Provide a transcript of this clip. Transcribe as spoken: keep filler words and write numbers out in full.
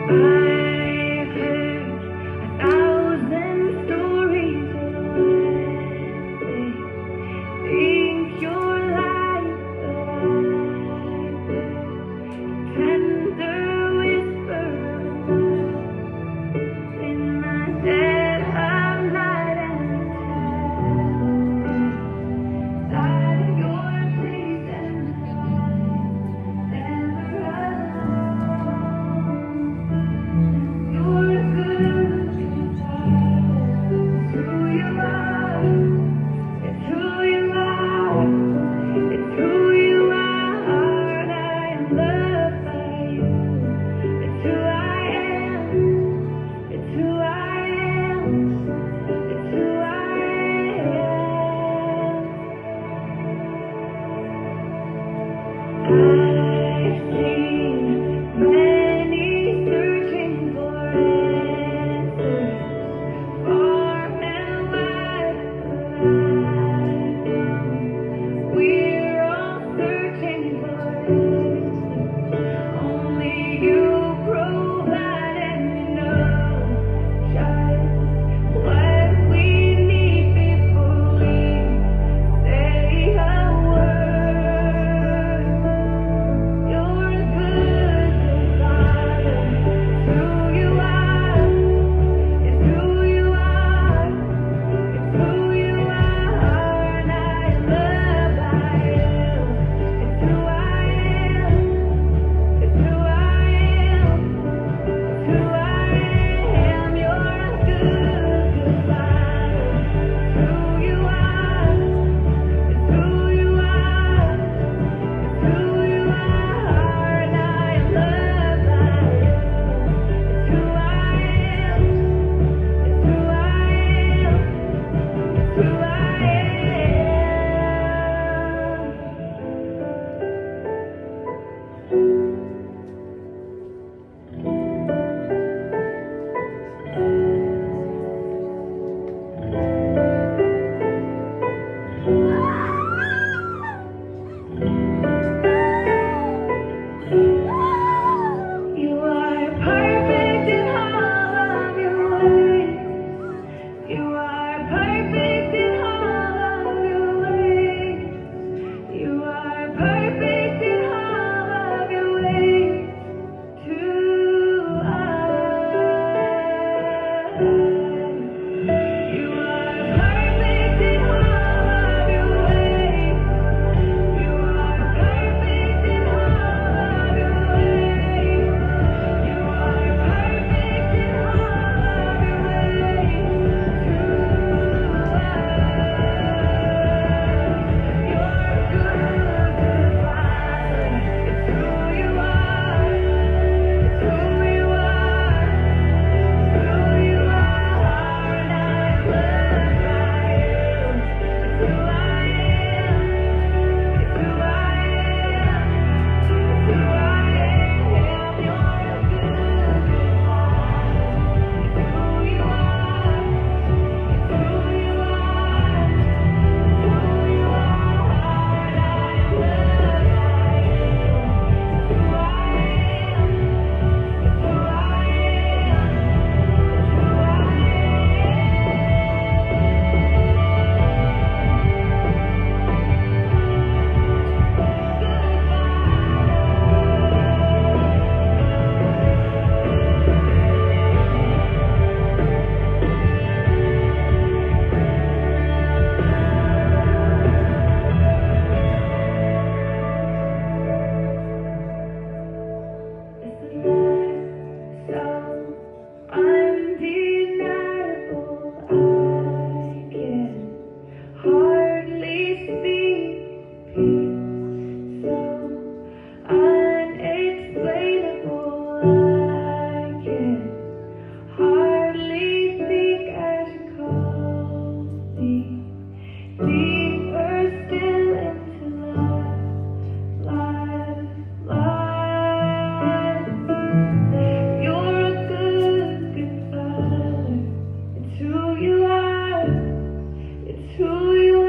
I've heard a thousand stories of what they think you're like, but I've heard tender whisper of love in the dead of night and tell me that you're pleased and that I'm never alone. You're a good, good father. It's who you are. It's who you are. It's who you are. I am loved by you. It's who I am. It's who I am. It's who I am. I've seen many searching for answers far and wide, but I know we're all searching for answers only you provide, and you know just what we need before we say a word. You're a good, good father. It's who you are. It's who you are. It's who you are. And I am loved by you. It's who I am. It's who I am. It's who I am. You're a good, good father. It's who you are. It's who you are. It's who you are. And I am loved by you. It's who I am. It's who I am. It's who I am. You are perfect in all of your ways. You are perfect in all of your ways. You are perfect in all of your ways to us. You are perfect in all of your ways. You are perfect in all of your ways. You are perfect in all of your ways to us. You're a good, good father. It's who you are. It's who you are. It's who you are. And I am loved by you. It's who I am. It's who I am. It's who I am. You're a good, good father. It's who you are. It's who you are. It's who you are. And I am loved by you. It's who I am. This is so undeniable, I can hardly speak. Peace so unexplainable, I can hardly think as you call me deeper still into love, love, love. You're a good, good father. It's who you are. It's who you